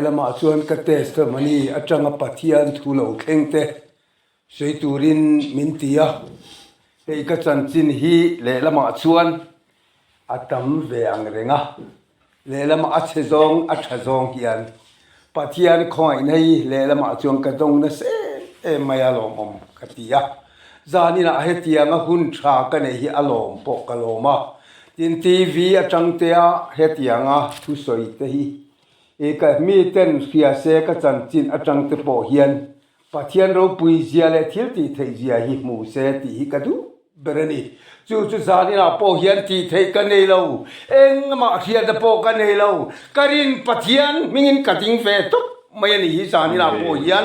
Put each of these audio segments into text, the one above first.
Lehlamah chuan ka testimony atanga Pathian thu lo thleng te sawi turin min ti a, hei ka chanchin hi lehlamah chuan a tam ve ang reng a, lehlamah a chhe zawng a tha zawng hian Pathian khawngaihna hi lehlamah chuan ka dawng nasa em em mai a lawmawm ka ti a, zaninah hetianga hun tha ka neih hi a lawm pawh ka lawm a, tin TV atang tea hetianga thusawi te hi i ka miten hria se ka chanchin atang te pawh hian Pathian ropui zia leh thil tih theih zia hi hmu se tih hi ka duh ber a ni. Chu chu zan inah pawh hian tih theih ka nei lo, engmah hriatna pawh ka nei lo. Ka rin Pathian hmingin ka ding ve tawp mai a ni hi zan inah pawh hian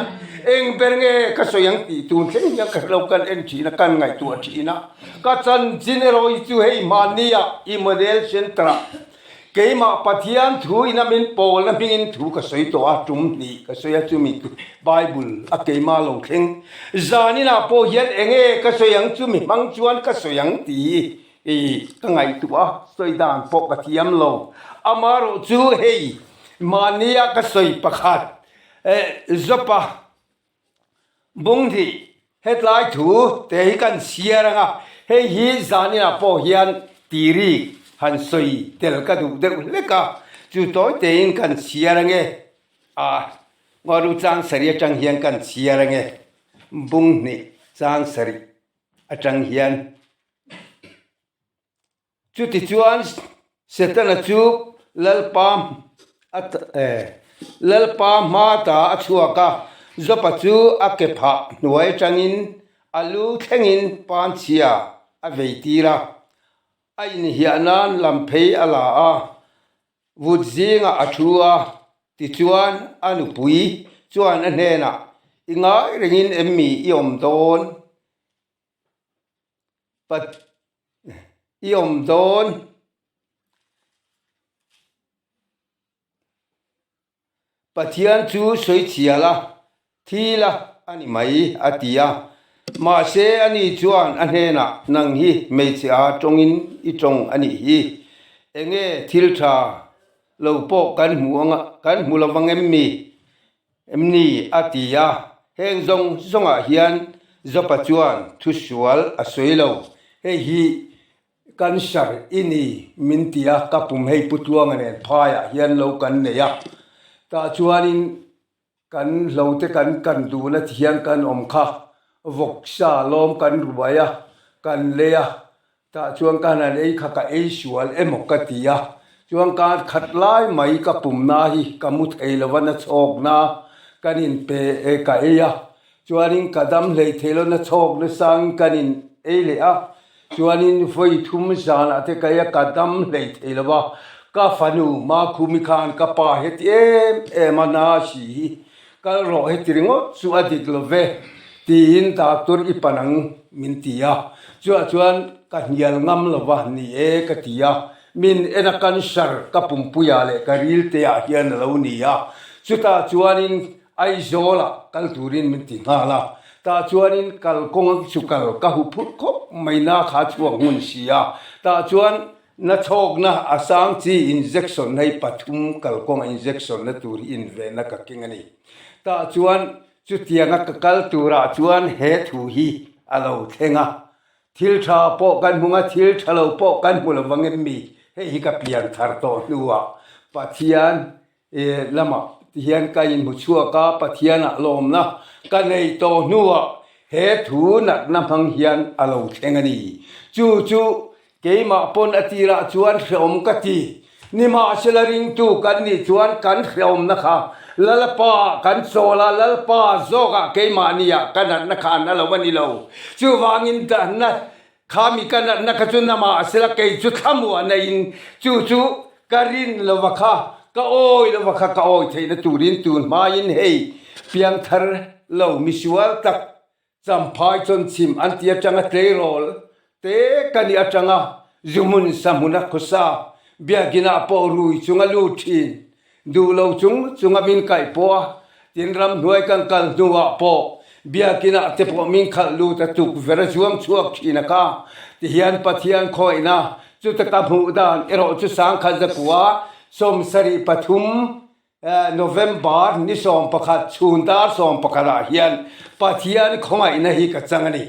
eng ber nge ka sawi ang tih tun thleng hian ka hre lo, kan en thin a, kan ngaihtuah thin a. Ka chanchin erawh hi chu hei hmannia Immanuel Centre-ah Keimah Pathian thu ina min pawlna hmingin thu ka sawi tawh a, tum hnih ka sawi a, chumi Bible a keimah lo thleng. Zaninah pawh hian enge ka sawi ang, chumi hmang chuan ka sawi ang tih hi ka ngaihtuah a, sawi dan pawh ka thiam lo. Amaherawh chu hei mahnia ka sawi pakhat Jopa Bunghnih, Hetlai thu te hi kan chhiar ang a, hei hi zaninah pawh hian tiri han sawi tel ka duh deuh hlek a, chu tawi tein kan chhiar ang e. A, Ngaru chang sarih atang hian kan chhiar ang e. Bunghnih chang sarih atang hian. Chutichuan Setana chu Lalpa Lalpa hma ta a chhuak a, Jopa chu a ke phah hnuai atangin a lu thlengin panchhia a vei tir a, a inhiah nan lam phei a la a, vut zingah a thu a, tichuan a nupui chuan a hnenah, I ngai rengin em mi i awm dawn? Pat i awm dawn. Pathian chu sawi chhia la, thi la a ni mai, a ti a. Mahse ani chuan a hnenah, Nang hi hmeichhe a tawngin i tawng a nih hi. Enge thil tha lo pawh kan hmu anga, kan hmu lo vang em mi? Em ni? a ti a. Heng zawng zawngah hian Jopa chuan thusual a sawi lo. Hei hi cancer i ni min ti a, ka pum hei Pu Tluanga nen phaiah hian lo kan nei a. Tah chuanin kan hlote kan kan duhna ti hian kan awm kha, vawksa lawm kan ruai a, kan lei a, Tah chuan ka han ei kha ka ei sual emaw ka ti a, chuan ka khat lai mai ka pumna hi ka mu thei lo va na chhawkna kan in pe e ka ei a, chuanin ka dam hlei thei lo na chhawk nasangin kan in ei leh a, chuanin vawi thum zanah te ka ei a ka dam hlei thei lo va, ka fanu Makhumi khan ka pa heti em em a na si hi kal rawh heti ringawt chu a dik lo ve tiin doctor i pan ang min ti a, chuah chuan ka hnial ngam lo va ni e ka ti a, min en a cancer ka pumpuiah leh ka ril te ah hian a lo ni a, chutah chuanin Aizawl ah kal turin min ti nghal a, tah chuanin kal kawng chu kal ka hu phurh khawp mai na kha chhuak hmun si a, tah chuan na chhawkna a sang chi injection hei pathum kalkawng injection na tur hi invenna ka keng a ni. Tah chuan Chutianga ka kal turah chuan he thu hi a lo thleng a, thil tha pawh kan hmu nga, thil tha lo pawh kan hmu lo vang em mi? Hei hi ka pian thar tawh hnuah Pathian lamah ti hian ka inhmu chhuak a, Pathianah lawmna ka nei tawh hnuah he thu natna hmang hian a lo thleng a ni. Chu chu Keimah pawn a tirah chuan hreawm ka ti. Nimahsela ringtu kan nih chuan kan hreawmna kha Lalpa kan chawl a, Lalpa zawkah keimahniah ka natna kha an a lo a ni lo. Chuvangin dahna kha mi ka natna kha chu namahsela kei chu thlamuahna in chu chu ka rin lova kha ka awi lova kha ka awi theihna turin tun hmain hei piangthar lo misual tak Champhai chawnchhim an ti atanga tleirawl te ka nih atanga zuhmun sahmuna khawsa biakinah pawh rui chunga lut thin duh lo chung chunga min kaih pawh a, tin ramhnuai kan kal hnuah pawh biakinah te pawh min khalh lut a tukverh a zuam chhuak thin a kha tihian Pathian khawihna chuta ka hmuh dan erawh chu 1934. November ni 11 chhun dar 11 ah hian Pathian khawngaihna hi ka chang a ni.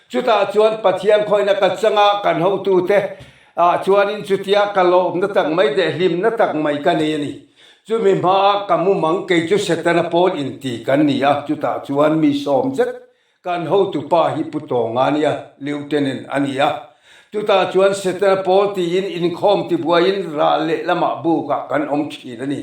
Chutah chuan Pathian khawngaihna ka chang a, kan hotute ah chuanin chutia ka lawmna tak mai leh hlimna tak mai ka nei a ni. Chumi hmaa ka mumang kei chu Setana pawl inti kan ni a, chutah chuan mi sawm zet Kan hotupa hi Pu Tawnga a nia, Lieutenant a ni a. Chutah chuan Setana pawl tiin inkhawm tibuaiin ral lehlamah bukah kan awm thin a ni.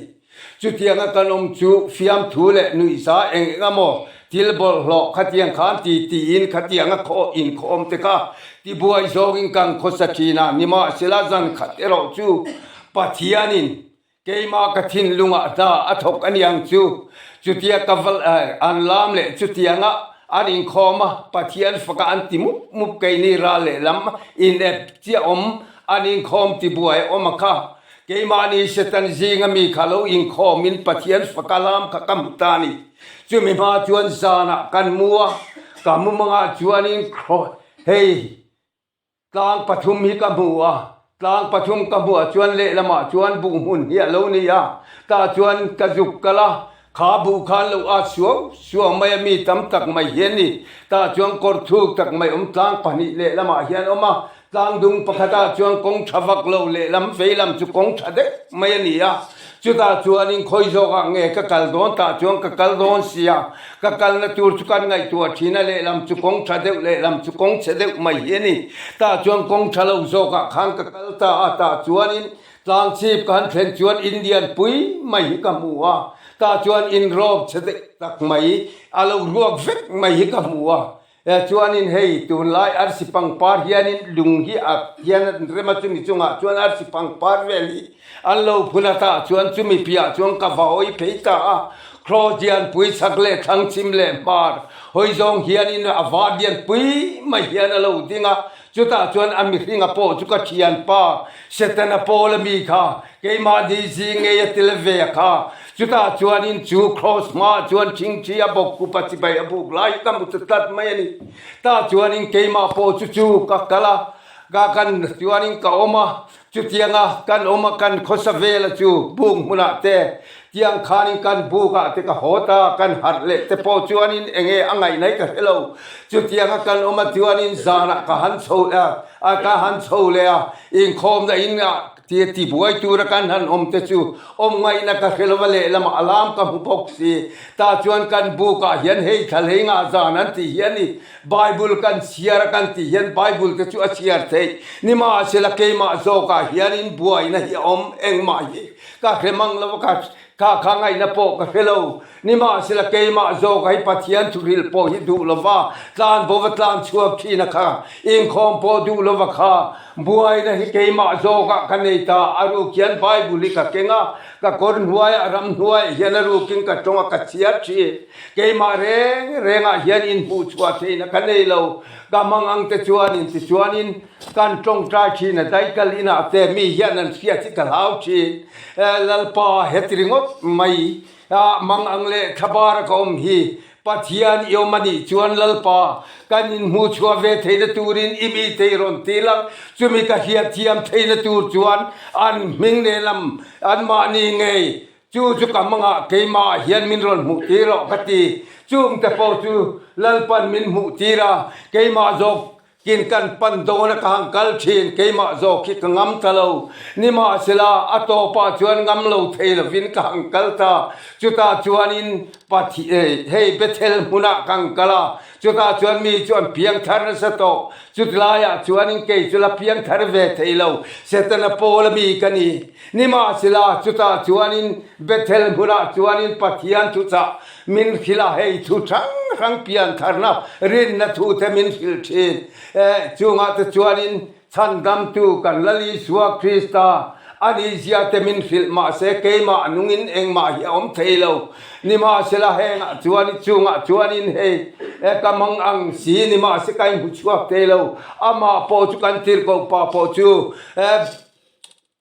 Chutianga kan awm chu fiamthu leh nuihza eng eng emaw thil bawlhhlawh khatiang khan ti tiin khatianga khaw inkhawm te kha tibuai zawngin kan khawsa thin a, nimahsela zan khat erawh chu Pathianin Keimah ka thinlungah hna a thawk a niang chu. Chutia ka val an lam leh chutianga an inkhawm a, Pathian faka an ti mup mup keini ral leh lam inep chiah awm an inkhawm tibuai awm a kha. Keimahni Satan zinga mi kha lo inkhawmin Pathian faka lam kha ka hmu ta a ni. Chumi hma chuan zanah kan mu a, ka mumangah chuanin hei Tlang pathum hi ka hmu a, tlang pathum ka hmuh chuan lehlamah chuan buh hmun hi a lo ni a, tah chuan ka zuk kal a, kha buh khan lo at suau suau mai a, mi tam tak mai hi a ni. Tah chuan kawr thuk tak mai awm tlang pahnih lehlamah hian awm a, tlang dung pakhatah chuan kawng tha vak lo lehlam veilam chu kawng tha deuh mai a ni a, chutah chuanin khawi zawkah nge ka kal dawn tah chuan ka kal dawn sia. Ka kalna tur chu kan ngaihtuah thin a, lehlam chu kawng tha deuh, lehlam chu kawng chhe deuh mai hi a ni. Tah chuan kawng tha lo zawkah khan ka kal ta a, tah chuanin tlang chhip ka han thlen chuan Indian pui mai hi ka hmu a, tah chuan inrawp chhe deuh tak mai, a lo ruak vek mai hi ka hmu a. Chuanin hei tunlai arsi pangpar hianin lung hi a hian an rem a, chumi chungah chuan arsi pangpar vel hi an lo phun a, tah chuan chumi piah chuan ka va hawi phei ta a, Kraws lianpui chhak leh thlang chhim leh hmar hawi zawng hianin a var lianpui mai hian a lo ding a, chutah chuan a mihringa pawh chu ka thianpa Setana Paula mi kha Keimahni zing ngei a tel ve a kha. Chutah chuanin chu Kraws hmaah chuan thingthi a bawk kup a chibai a buk lai ka hmu ta tlat mai a ni. Tah chuanin keimah pawh chu chu ka kal a, ka kan chuanin ka awm a, chutianga kan awm a kan khawsa vel a chu buk hmunah te tiang khanin kan bukah te ka haw ta, kan harh leh te pawh chuanin enge a ngaih ka hre lo. Chutianga kan awm a chuanin zanah ka han chho leh a, ka han chho leh a, inkhawmna in ah Tia tibuai tura kan han awm te chu awm ngaihna ka hre lova lehlamah alarm ka hmu bawk si. Tah chuan kan book ah hian hei thla hlei ngah zan an tih hi a ni. Bible kan chhiar a kan tih hian Bible te chu a chhiar theih. Nimahsela keimah zawkah hianin buaina hi a awm engmah hi ka hre mang lova ka kha kha ngaihna pawh ka hre lo. Nimahsela keimah zawk hi Pathian thuhrilh pawh hi duh lova tlan bo va tlan chhuak thin a kha, inkhawm pawh duh lova kha buaina hi keimah zawkah ka nei ta. A ruk hian Bible hi ka keng a, ka kawr hnuaiah ramhnuaiah hian a rukin ka tawng a, ka chhiar thin. Keimah reng rengah hian inhmuhchhuah theihna ka nei lo. Ka hmang ang te chuanin tichuanin kan tawngtai thin a, daikal inah te mi hian an hriat hi ka hlau thin. Lalpa heti ringawt mai A mang ang leh thlabar a ka awm hi Pathian i awm a nih chuan Lalpa kan inhmuh chhuah ve theihna turin i mi thei rawn ti lang, chumi ka hriatthiam theihna tur chuan an hming lehlam anmahni ngei chu chu ka mangah keimahah hian min rawn hmuh tir rawh ka ti. Chungte pawh chu Lalpan min hmuh tir a, keimah zawk Kin kan pan dawn a ka han kal thin, keimah zawk hi ka ngam ta lo. Nimahsela, a tawpah chuan ngam lo thei lovin ka han kal ta. Chutah chuanin Pathi, hei Bethel hmunah ka han kal a, chutah chuan mi chu an piang thar nasa tawh. Chutilaiah chuanin kei chu la piang thar ve thei lo, Setana pawla mi ka ni. Nimahsela, chutah chuanin Bethel hmunah chuanin Pathian thuchah Min hrilh a, hei thu hrang hrang pian tharna rinna thu te min hrilh thin. Chungah te chuanin chhandamtu kan Lal Isua Krista a nihzia te min hrilh mahse keimah nungin engmah hi a awm thei lo. Nimahsela hengah chuan chungah chuanin hei ka mang ang si nimahse ka inhmu chhuak thei lo. Amah pawh chu kan tirhkoh pa pawh chu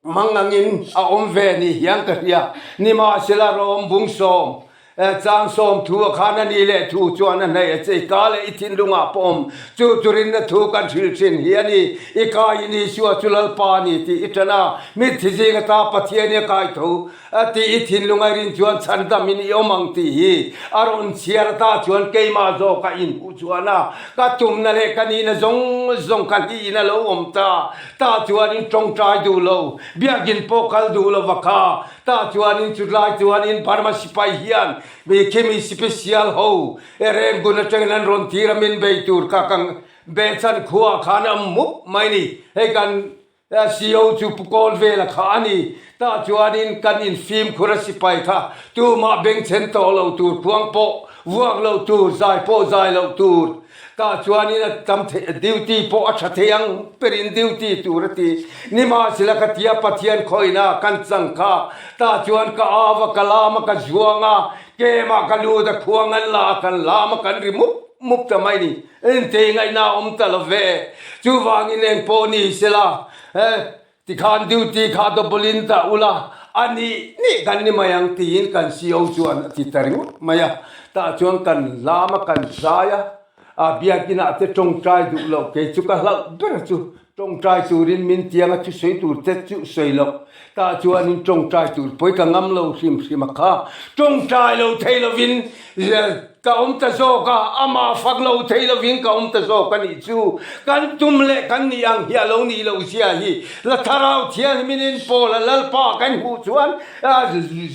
Mang angin a awm ve ni hian ka hria. Nimahsela Rom bung sawm. Chang sawm thu a khan a ni leh thu chuan a hnaih a che. I ka leh i thinlungah pawh awm chu turinna thu kan hrilh thin hi a ni. I kaiin Isua chu Lalpa a ni tih i ṭan a, mitthi zing ata Pathian i a kai tho a tih i thinlung a rin chuan chhandamin i awm ang tih hi a rawn chhiar ata chuan keimah zawk a inhmuh chuan a ka tumna leh ka nihna zawng zawng ka hlihin a lo awm ta. Tah chuanin tawngtai duh lo, biakinn pawh kal duh lo va kha. Tah chuanin chutlai chuanin Burma sipai hian mi khimi sipesial ho e Rangoon atangin an rawn tir a min bei tur kha ka behchhan khuaah khan a awm mup mai ni. Hei kan CO chu Pu Kawl vela kha a ni. Tah chuanin kan infimkhur a sipai kha tumah bengchhen tawh lo tur khuang pawh vuak loh tur, zai pawh zai loh tur. Tah chuanin a tam theih duty pawh a tha thei ang perin duty tur a ti. Nimahsela ka tia Pathian khawina kan chang kha. Tah chuan ka au a, ka lam a, ka zuang a, kemah ka lut a, khuang an la a, kan lam a, kan ri mup mup ta mai ni. Engtei ngaihna a awm ta lo ve. Chuvangin eng pawh ni sela Tikhan duty kha double in dah ula, a nih nih kan ni mai ang tiin kan CO chuan a ti ta ringawt mai a. Tah chuan kan lam a, kan zai a, a biakinah te tawngtai duh loh kei chu ka hlauh ber chu tawngtai turin min tiang a thusawi tur te chu sawi loh. Tah chuanin tawngtai tur pawi ka ngam lo hrim hrim a kha. Tawngtai lo thei lovin Ka awm ta zawk a, amah fak lo thei lovin ka awm ta zawk a nih chu. Kan tum leh kan nih ang hi a lo nih loh zia hi. La Thlarau Thianghlim in Paula Lalpa kan hmuh chuan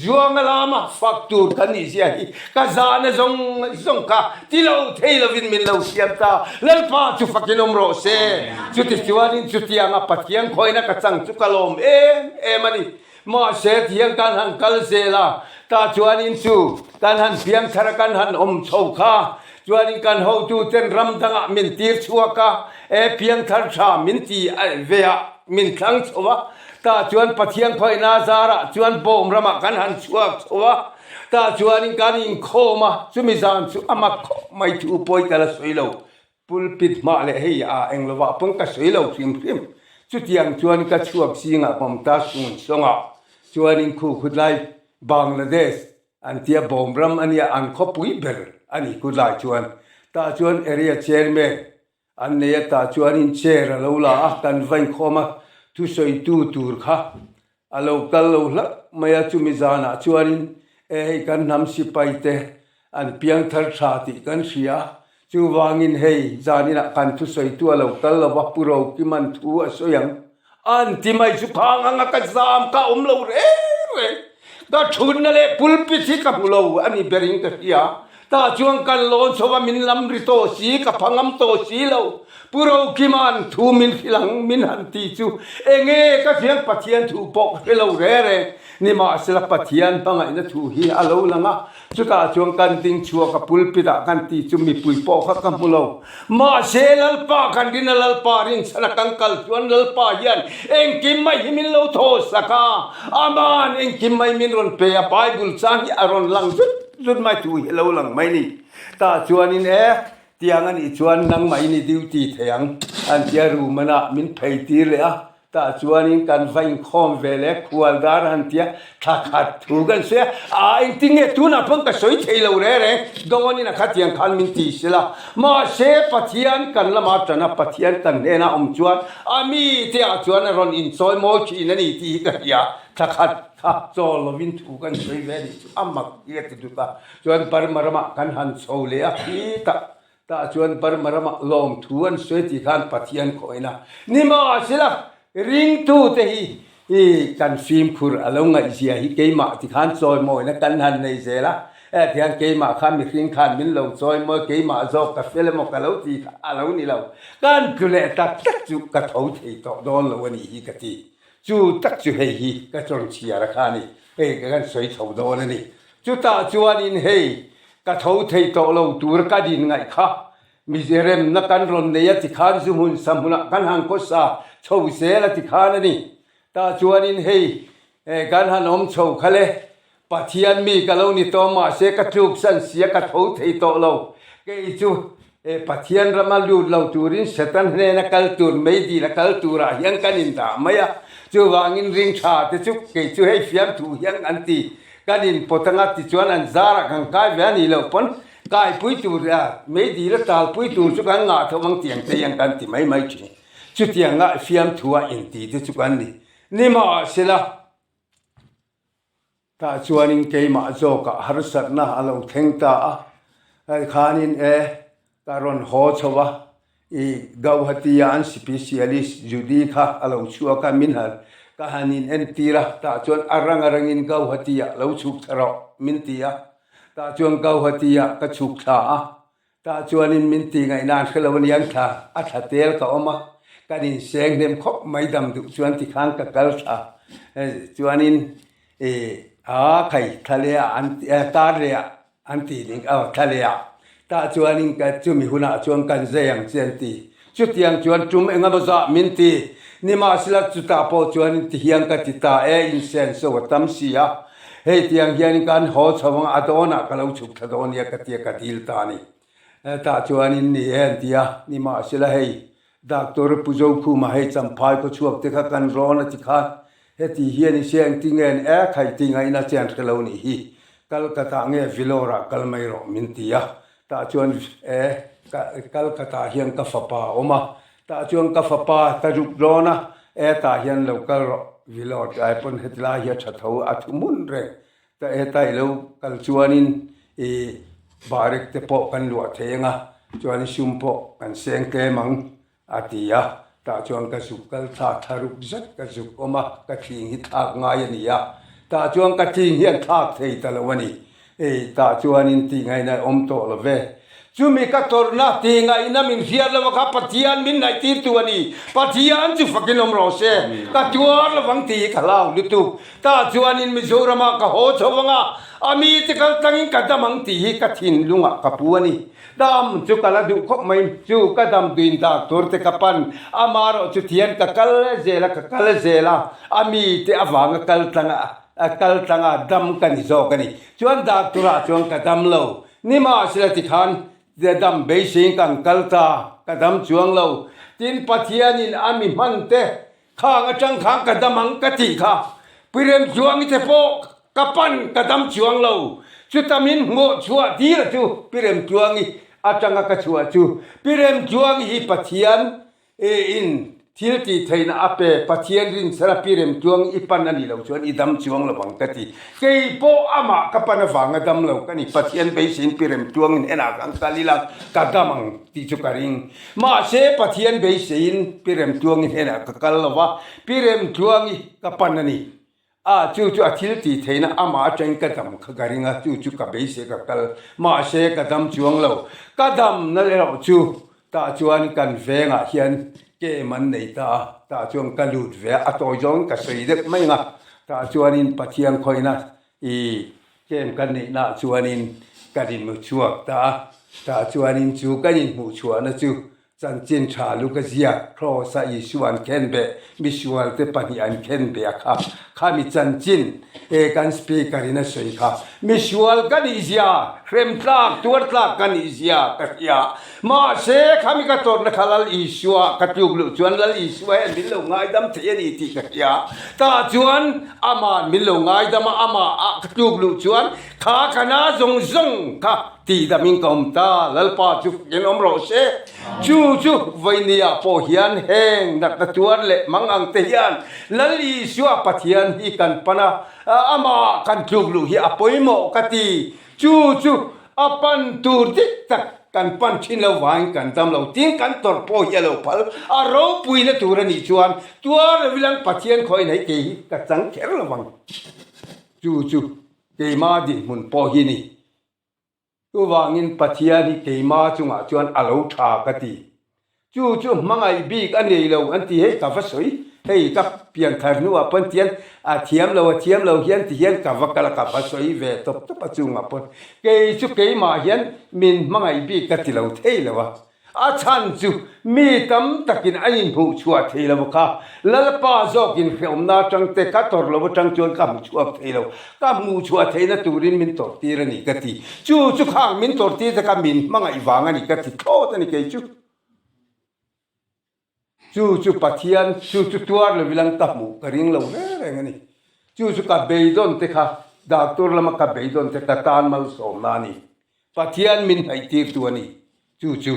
zuanga lama fak tur kan nih zia hi ka zahna zawng zawng kha ti lo thei lovin min lo siam ta. Lalpa chu fakin awm rawh se. Chutichuanin chutianga Pathian khawina ka chang chu ka lawm em em a ni. Mahse thiang kan han kal zel a, tah chuanin chu kan han piang thar a kan han awm chho kha, chuanin kan hotu ten ram dangah min tir chhuak a, e piang thar tha min ti ve a, min thlang chho a, tah chuan Pathian khawihna zarah chuan bawm ramah kan han chhuak chho a, tah chuanin kan inkhawm a, chumi zan chu a mak khawp mai thu pawi ka la sawi lo. Pulpit hmah leh hei a eng lovah pawn ka sawi lo hrim hrim. Chutiang chuan ka chhuak zingah pawm ta sung sawngah chuanin khu khutlai Bangladesh an tia bawm ram a nia an khawpui ber a ni khutlai chuan. Tah chuan area chairman an nei a tah chuanin chair a lo la a kan va inkhawm a thusawitu tur kha A lo kal lo hlauh mai a, chumi zanah chuanin e hei kan hnam sipai te an piang thar tha tih kan hria, chuvangin hei zaninah kan thusawitu a lo kal lo va, Pu Rokiman thu a sawi ang an ti mai chu khang anga ka zam ka awm lo reng reng, ka thutna leh pulpit hi ka hmu lo a ni berin ka hria. Tah chuan kan lawn chho a min lam ri tawh si, ka pha ngam tawh si lo. Pu Rokima'n thu min hrilh ang min han ti chu enge ka hriang Pathian thu pawh ka hre lo re re. Nimahsela Pathian hmangaihna thu hi a lo lang a, chutah chuan kan ding chhuak a pulpit ah kan ti chu mipui pawh kha ka hmu lo. Mahse Lalpa kan rin a Lalpa rinchhan a kan kal chuan Lalpa hian engkim mai hi min lo thaw sak a, Aman engkim mai min rawn pe a, Bible chang hi a rawn lang zut. Zut mai thu hi a lo lang mai ni. Tah chuanin e, tiang a nih chuan nangmah in i duty thei ang an tia room anah min phei tir leh a, tah chuanin kan va inkhawm ve leh khual dar han tia thla khat thu kan sawi a, aa engtin nge tunah pawn ka sawi thei lo reng reng dawnin a khatiang khan min ti sela. Mahse Pathian kan lama tan a, Pathian kan hnena awm chuan a mite ah chuan a rawn inchawi mawi thin a ni tih hi ka hria thla khat. Kha chaw lovin thu kan sawi ve anih chu a mak hi a ti dut a, chuan Burma ramah kan han chho leh a khitah tah chuan Burma ramah lawm thu an sawi tih khan Pathian khawina nimahsela ringtute hi i kan fimkhur a lo ngaihzia hi keimah ti khan chawimawina kan han nei zel a, eh tihian keimah khan mihring khan min lo chawimawi keimah zawk ka fel emaw ka lo ti kha a lo ni lo, kan tlu leh tak tak chu ka tho thei tawh dawn lo a nih hi ka ti. Chu tak chu hei hi ka chawn chhiar a kha a ni, hei ka kan sawi chho dawn a ni. Chutah chuanin hei ka tho thei tawh lo tur ka din ngaih kha Mizeremna kan rawn nei a ti khan zu hmun sa hmunah kan han khawsa chho zel a ti khan a ni. Tah chuanin hei kan han awm chho kha le Pathian mi ka lo ni tawh mahse ka tluk san sia ka tho thei tawh lo. Kei chu e Pathian rama lut lo turin Satan hnena kal tur meidil a kal turah hian kan indah mai a. Chuvangin ring tha te chu kei chu hei fiamthu hian an ti. Kan inpawt anga tichuan an zarah kan kai ve a nih loh pawn kaipui tur meidil a talpui tur chu kan ngah tho ang tiang te hian kan ti mai mai thin. Chutianga fiamthua inti te chu kan ni. Nimahsela. Tah chuanin keimah zawkah harsatna a lo thleng ta a, hei khanin e ka rawn haw chho a, i Gauhati-a an specialist Judy kha a lo chhuak a, min han ka han in entir a, tah chuan a rang a rangin Gauhati-ah lo chhuk thla rawh min ti a, tah chuan Gauhati-ah ka chhuk thla a, Tah chuanin min tih ngaihna an hre lo a ni, an thla a thla tel ka awm a, kan inseng hnem khawp mai dam duh chuan tikhan ka kal thla chuanin ih a khai thla leh ah an ti tar leh ah an tih ning aw thla leh ah tah chuanin ka chumi hunah chuan kan zai ang che an ti chutiang chuan tum eng emaw zah min ti nimahsela chutah pawh chuanin tihian ka ti ta e insenso a tam si a. Hei tiang hianin kan haw chho ang a dawnah ka lo chhuk thla dawn nia ka tia ka dil ta a ni. Tah chuanin ni e an ti a, nimahsela hei Doctor Pu Zokhuma hei Champhai khaw chhuak te kha kan rawn a ti khan heti hian i hria engtin nge an e khai ti ngaihna che an hre lo nih hi Calcutta nge Vellore ah kal mai rawh min ti a, tah chuan e Calcutta hian ka fapa a awm a, Tah chuan ka fapa ka zuk dawn a, e tah hian lo kal rawh Villor tlai pawn heti lai hi a tha tho a thu hmun reng ta heta i lo kal chuanin i barek te pawh kan luah thei ang a chuan sum pawh kan seng tlem ang a ti a, tah chuan ka zuk kal thla thla ruk zet ka zuk awm a ka thing hi thlak ngai a ni a, tah chuan ka thing hian thlak thei ta lo a ni. Ei, tah chuanin tih ngaihna awm tawh lo ve. Chumi ka tawrhna tih ngaihna min hriat lova kha Pathian min ngaihtirtu a ni. Pathian chu fakin awm rawh se. Ka tuar lovang tih hi ka hlau lutuk. Tah chuanin Mizoramah ka haw chho vang a, a mite kal tlangin ka dam ang tih hi ka thinlungah ka pu a ni. Dam chu ka la duh khawp mai. Chu ka dam duin doctor te ka pan. Amaherawh chu thian ka kal zel a, ka kal zel a, a mite avanga kal tlanga. A kal tlang a, dam ka ni zawk a ni. Chuan doctor ah chuan ka dam lo. Nimahsela tikhan dam beiseiin kan kal ta, ka dam chuang lo. Tin, Pathianin a mi hman te khang atang khan ka dam ang ka tih kha. Piremtluangi te pawh ka pan ka dam chuang lo. Chuta min hmuh chhuah tir chu Piremtluangi atanga ka chhuah chu. Piremtluangi hi Pathian E in thil tih theihna a pe, Pathian rinchhan a pi rem tluang i pan a nih loh chuan i dam chuang lo ang ka ti. Kei pawh amah ka pan avanga dam lo ka ni, Pathian beiseiin pi rem tluangin enah khan kal ila ka dam ang tih chu ka ring. Mahse Pathian beiseiin pi rem tluangin enah ka kal lo va, pi rem tluangi ka pan a ni. A, chu chu a thil tih theihna amah atangin ka dam kha ka ring a, chu chu ka beisei ka kal. Mahse, ka dam chuang lo. Ka damna erawh chu tah chuan kan vengah hian kem an nei ta a, tah chuan ka lut ve a, a tawi zawngin ka sawi deuh mai ang a, tah chuanin Pathian khawihna i kem kan neihnaah chuanin kan inhmuchhuak ta a, tah chuanin chu kan inhmuhchhuahna chu Chanchin tha lu ka ziak, Kraws-a Isua an khen beh, misualte pahnih an khen beh a kha, kha mi chanchin e kan speaker in a sawi kha, misual ka nih zia, hrem tlak, tuar tlak ka nih zia ka hria, mahse kha mi ka tawrhna kha Lal Isua ka tluk luh chuan Lal Isua hian min lo ngaidam thei a ni tih ka hria, tah chuan ama'n min lo ngaidam a, amah ah ka tluk luh chuan kha ka na zawng zawng kha Tihdamin ka awm ta, Lalpa chu fakin awm rawh se. Chu chu vawinia pawh hian heng natna tuar leh mang ang te hian Lal Isua Pathian hi kan pan a, amah kan tluk luh hi a pawimawh ka ti. Chu chu a pan tur dik tak kan pan thin lo vangin kan dam lo tin kan tawrh pawh hi a lo phal. A ropuina tur a nih chuan tuar lo ilang Pathian khawiin hei kei hi ka chang kher lo vang. Chu chu keima dinhmun pawh hi ni. Chuvangin Pathian hi keima chungah chuan a lo tha ka ti. Chu chu hmangaih bik a nei lo an ti hei ka va sawi, hei ka pianthar hnuah pawn tian a thiam lo a thiam lo hian ti hian ka va kal a ka va sawi ve tawp tawp a chungah pawn kei chu keimah hian min hmangaih bik ka ti lo thei lo a. A chhan chu mi tam takin an inhmuh chhuah thei lo kha. Lalpa zawkin hrehawmna atang te ka tawrh lo atang chuan ka hmu chhuak thei lo. Ka hmuh chhuah theihna turin min tawrh tir a ni ka ti. Chu chu khang min tawrh tir te kha min hmangaih vang a ni ka ti thlawt a ni kei chu. Chu chu Pathian, chu chu tuar lo ilang ka hmuh ka ring lo reng reng a ni. Chu chu ka beidawn te kha. Doctor lama ka beidawn te ka tan malsawmna a ni. Pathian min hnaihtirtu a ni. Chu chu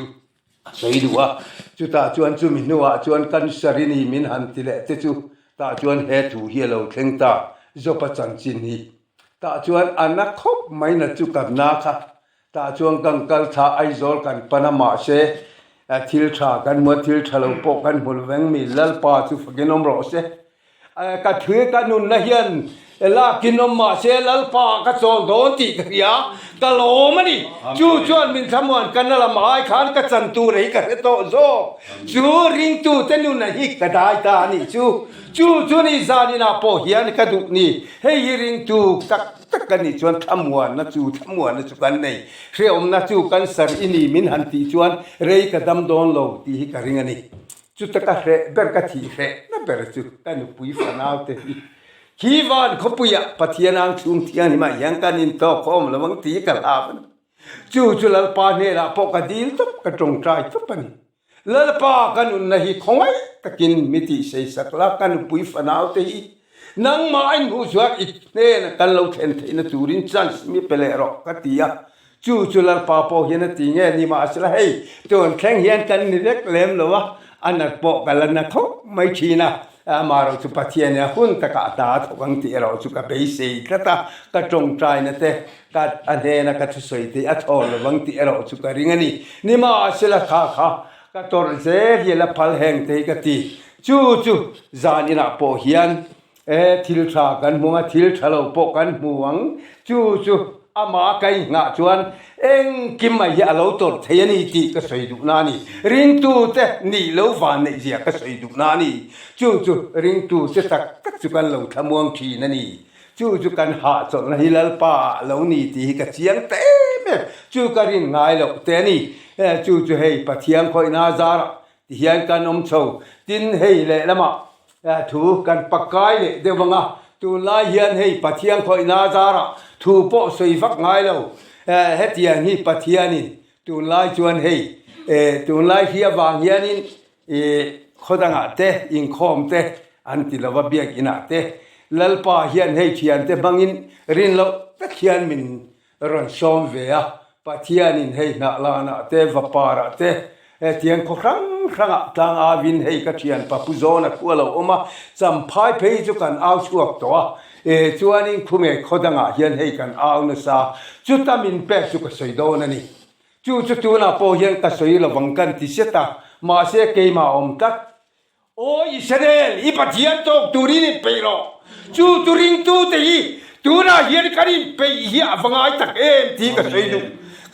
a sawi duh a. Chutah chuan chumi hnuah chuan cancer i ni min han ti leh te chu tah chuan he thu hi a lo thleng ta, Job-a chanchin hi. Tah chuan a na khawp mai na chu ka na kha. Tah chuan kan kal thla Aizawl kan pan a mahse thil tha kan hmu a, thil tha lo pawh kan hmu lo veng mi Lalpa chu fakin awm rawh se. Ka thil ka nunna hian lakin awm mahse Lalpa ka chawl dawn tih ka hria, ka lawm a ni. Chu chuan min thlamuan ka na lam ai khan ka chan tur hi ka hre tawh zawk. Chu ringtute nunna hi ka dai ta a nih chu. Chu chu ni zaninah pawh hian ka duh ni. Hei hi ringtu tak tak ka nih chuan thlamuanna chu thlamuanna chu kan nei. Hrehawmna chu cancer i ni min han tih chuan rei ka dam dawn lo tih hi ka ring a ni. Chuta ka hreh ber ka thih hrehna ber chu ka nupui fanau te hi khi van khawpuiah Pathian ang chhung thianghlimah hian kan intawk khawm lo ang tih ka hlauh a ni. Chu chu Lalpa hnenah pawh ka dil tawp, ka tawngtai tawp a ni. Lalpa ka nunna hi khawngaih takin mi tihseisak la, ka nupui fanau te hi nangmah a inhmuh chuan i hnena kan lo thlen theihna turin chance mi pe leh rawh ka ti a. Chu chu Lalpa pawh hian a ti nge ni mahsela hei tun thleng hian kan ni vek lem lo a, a nat pawh ka la na khawp mai thin a, amaherawh chu Pathian in a hun takah a ta a thawk ang tih erawh chu ka beisei tlat a, ka tawngtaina te ka a hnena ka thusawi te a thaw lo vang tih erawh chu ka ring a ni. Nimahsela kha kha ka tawrh zel hi a la phal heng te hi ka ti. Chu chu zan inah pawh hian E, thil tha kan hmu ang a, thil tha lo pawh kan hmu ang. Chu chu amah ka inghah chuan engkim mai hi a lo tawrh thei a ni tih ka sawi duhna a ni. Ringtute nih lo van neih zia ka sawi duhna a ni. Chu chu ringtute tak tak chu kan lo thlamuang thin a ni. Chu chu kan hahchawlhna hi Lalpa ah lo ni tih hi ka chiang ta em em. Chu ka rin ngai loh te a ni. Chu chu hei Pathian khawihna zarah Tihian kan awm chho. Tin, hei lehlamah thu kan pakai leh deuh ang a, tunlai hian hei Pathian khawihna zarah thu pawh sawi vak ngai lo. Hetiang hi Pathianin tunlai chuan hei tunlai hi avang hianin khaw dangah te inkhawm te an ti lova biakinah te Lalpa hian hei thiante hmangin rin loh tak hian min rawn sawm ve a, Pathianin hei hnah lanah te, vaparah te, hetiang khaw hrang hrangah tlang auin hei ka thian Papu Zawna khu a lo awm a, Champhai phei chu kan au chhuak tawh a, e chuanin khume khaw dangah hian hei kan au nasa, chuta min pek chu ka sawi dawn a ni. Chu chu tunah pawh hian ka sawi lovang kan ti set a, mahse keimah awm tlat. Aw Israel, i Pathian tawk turin inpeih rawh. Chu chu ringtute hi tunah hian kan inpeih hi a va ngai tak em tih ka sawi duh.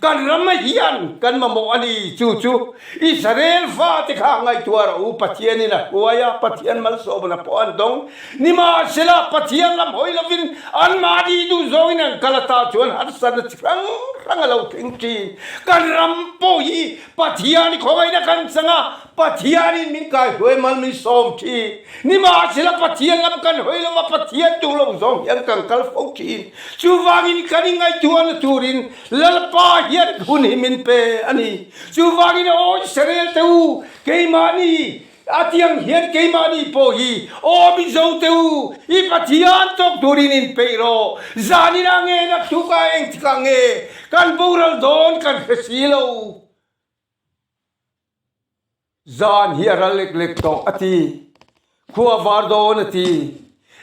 Kan ram hian kan mamawh a ni. Chu chu Israel fate kha ngaihtuah rawh u, Pathianin a hruai a, Pathian malsawmna pawh an dawng. Nimahsela, Pathian lam hawi lovin anmahni duh zawngin an kal ata chuan harsatna chi hrang hrang a lo thleng thin. Kan ram pawh hi Pathian khawngaihna kan chang a, Pathianin min kaihruai mal min sawm thin. Nimahsela Pathian lam kan hawi lo va, Pathian duh lo zawng hian kan kal fo thin. Chuvangin kan ingaihtuahna turin Lalpa hian hun hi min pe a ni. Chuvangin aw Israel te u, keimahni a tiang hian keimahni pawh hi aw Mizo te u, i Pathian tawk turin inpeih rawh. Zaninah nge naktukah engtikah nge kan boral dawn kan hre si lo. Zan hi a ral lek lek tawh a ti. Khua var dawn a ti.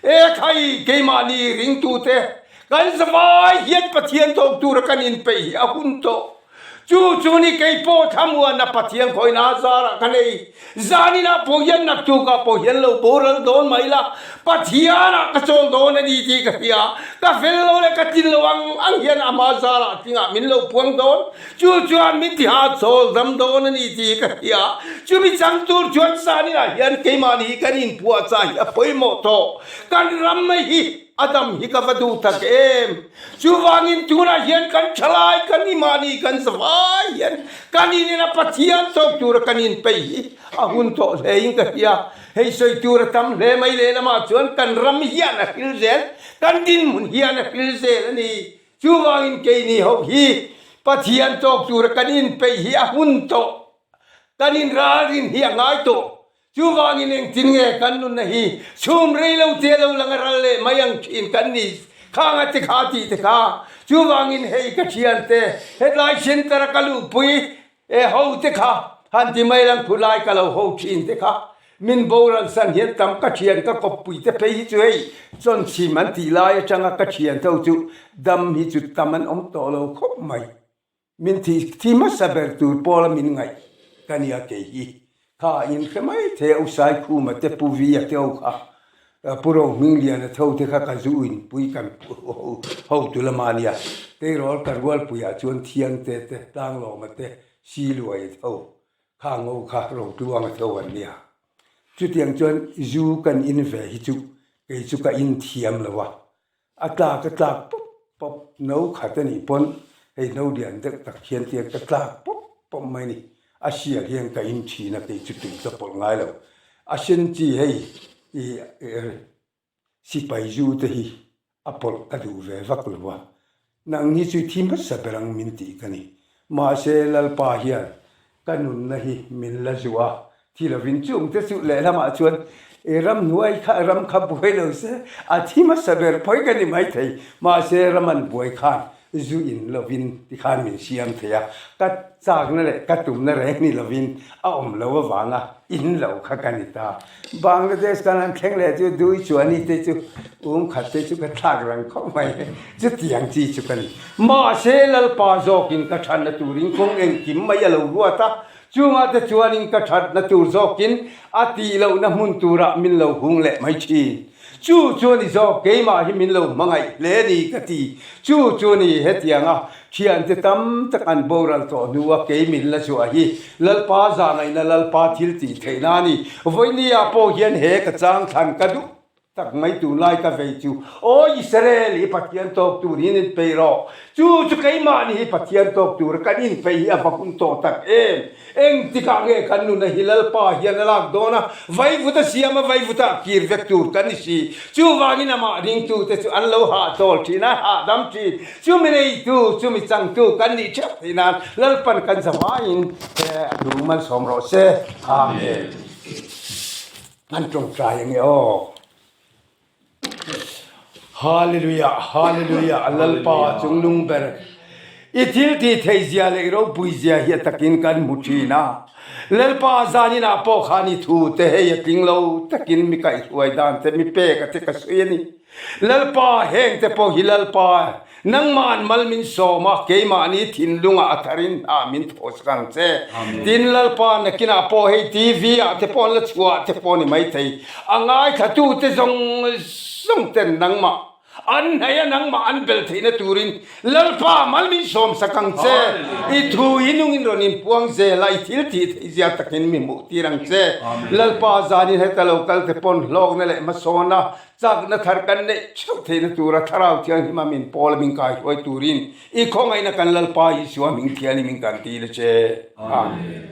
E khai, keimahni ringtute kan zavai hian Pathian tawk tura kan inpeih hi a hun tawh. Chu chu ni kei pawh thlamuana Pathian khawina zarah ka nei. Zaninah pawh hian naktukah pawh hian lo boral dawn mai la, Pathianah ka chawl dawn a ni tih ka hria. Ka fel lo leh ka tlin lo ang ang hian ama zarah tlingah min lo puang dawn. Chu chuan min tiha chawl dam dawn a ni tih ka hria. Chumi chang tur chuan zaninah hian keimahni kan inpuahchah hi a pawimawh tawh. Kan ram mai hi a dam hi ka va duh tak em. Chuvangin tunah hian kan thalai kan imahni kan zavai hian kan inena Pathian tawk tura kan inpeih hi a hun tawh hlein ka hria. Hei sawi tur a tam hle mai lehlamah chuan kan ram hian a hril zel, kan dinhmun hian a hril zel a ni. Chuvangin keini ho hi Pathian tawk tura kan inpeih hi a hun tawh, kan inralrin hi a ngai tawh. Chuvangin engtin nge kan nunna hi chhum rei lo te lo lang a ral leh mai ang thin kan ni. Khang a ti kha tih te kha. Chuvangin hei ka thiante, hetlai centre a ka luhpui e ho te kha han ti mai lang phulai ka lo ho thin te kha. Min boral san hian tam ka thian ka kawppui te phei hi chu hei chawnchhim an tih lai atanga ka thian tho chu dam hi chu tam an awm tawh lo khawp mai. Min thi thi hmasa ber tur pawla min ngaih ka nia kei hi. Kha in hre mai thei a u Saikhuma te Pu Via te ho kha Pu Rohmingliana tho te kha ka zu inpui kan hotu lama nia. Tleirawl ka rualpuiah chuan Thiangte te Tlanglawma te Siluaia te ho kha ngo kha Rotluanga te ho an nia. Chutiang chuan zu kan in ve hi chu kei chu ka in thiam lo a. A tlak a tlak pawp pawp no khat a nih pawn hei no lian deuh tak hian tiang ka tlak pawp pawp mai a ni. A hriat hian ka in thin a kei chu tui ka pawlh ngai lo. A sen chi hei ih sipai zu te hi a pawlh ka duh ve vak lo a. Nang hi chu thi hmasa ber ang min tih ka ni. Mahse Lalpa hian ka nunna hi min la zuah a, thi lovin chung te chu lehlamah chuan i ramhnuai kha ram kha buai lo se a thi hmasa ber phawi ka ni maithei. Mahse ram an buai khan zu in lovin tikhan min siam thei a, ka chakna leh ka tumna reng ni lovin a awm lo avanga in lo kha ka ni ta. Bangladesh kan han thleng leh chu dui chuani te chu um khat te chu ka thlak rang khawp mai chutiang chi chu ka ni. Mahse Lalpa zawkin ka thatna turin kawng engkim mai a lo ruat a, chungah te chuanin ka thatna tur zawkin a tih lohna hmun turah min lo hung leh mai thin. Chu chu a ni zawk, keimah hi min lo hmangaih hle a ni ka ti. Chu chu a ni hetianga thiante tam tak an boral tawh hnua kei min la zuah hi Lalpa zahngaihna Lalpa thil tih theihna a ni. Vawinia pawh hian he ka chang thlan ka duh tak mai tunlai ka vei chu, Aw Israel i Pathian tawk tur in inpeih rawh. Chu chu keimahni hi Pathian tawk tura kan inpeih hi a va hun tawh tak em? Engtikah nge kan nuna hi Lalpa hian a lak dawn a, vaivut a siam a, vaivut ah kir vek tur kan ni si. Chuvangin amah ringtute chu an lo hahchawl thin a, hahdam thin. Chumi neitu, chumi changtu kan nih theuh theih nan Lalpan kan zavaiin he a hnung malsawm rawh se. Amen. An tawngtai ange aw. Hallelujah, Hallelujah, Lalpa chungnung ber. I thil tih theih zia leh i ropui zia hi a takin kan hmu thin a. Lalpa zanin ah pawh khan i thu te hei a tling lo takin mi kaihhruai dan te mi pek a te ka sawi a ni. Lalpa heng te pawh hi Lalpa Nangma'n mal min sawm a, keimahni thinlungah a tharin hna min thawhsak ang che. Tin, Lalpa nakinah pawh hei TV ah te pawh an la chhuah te pawh ni maithei. A ngaithlatute zawng zawng ten nangmah an hnaih a, nangmah an bel theihna turin Lalpa mal min sawmsak ang che. I thu hi nungin rawn inpuang zel a, i thil tih theih zia takin mi hmuh tir ang che. Lalpa zanin heta lo kal te pawn hlawkna leh hmasawn a, Chakna thar kan neih theuh theihna tura Thlarau Thianghlim a min pawl a min kaihruai turin i khawngaihna kan Lalpa Isua hming thian i min kan ti la che. Amen.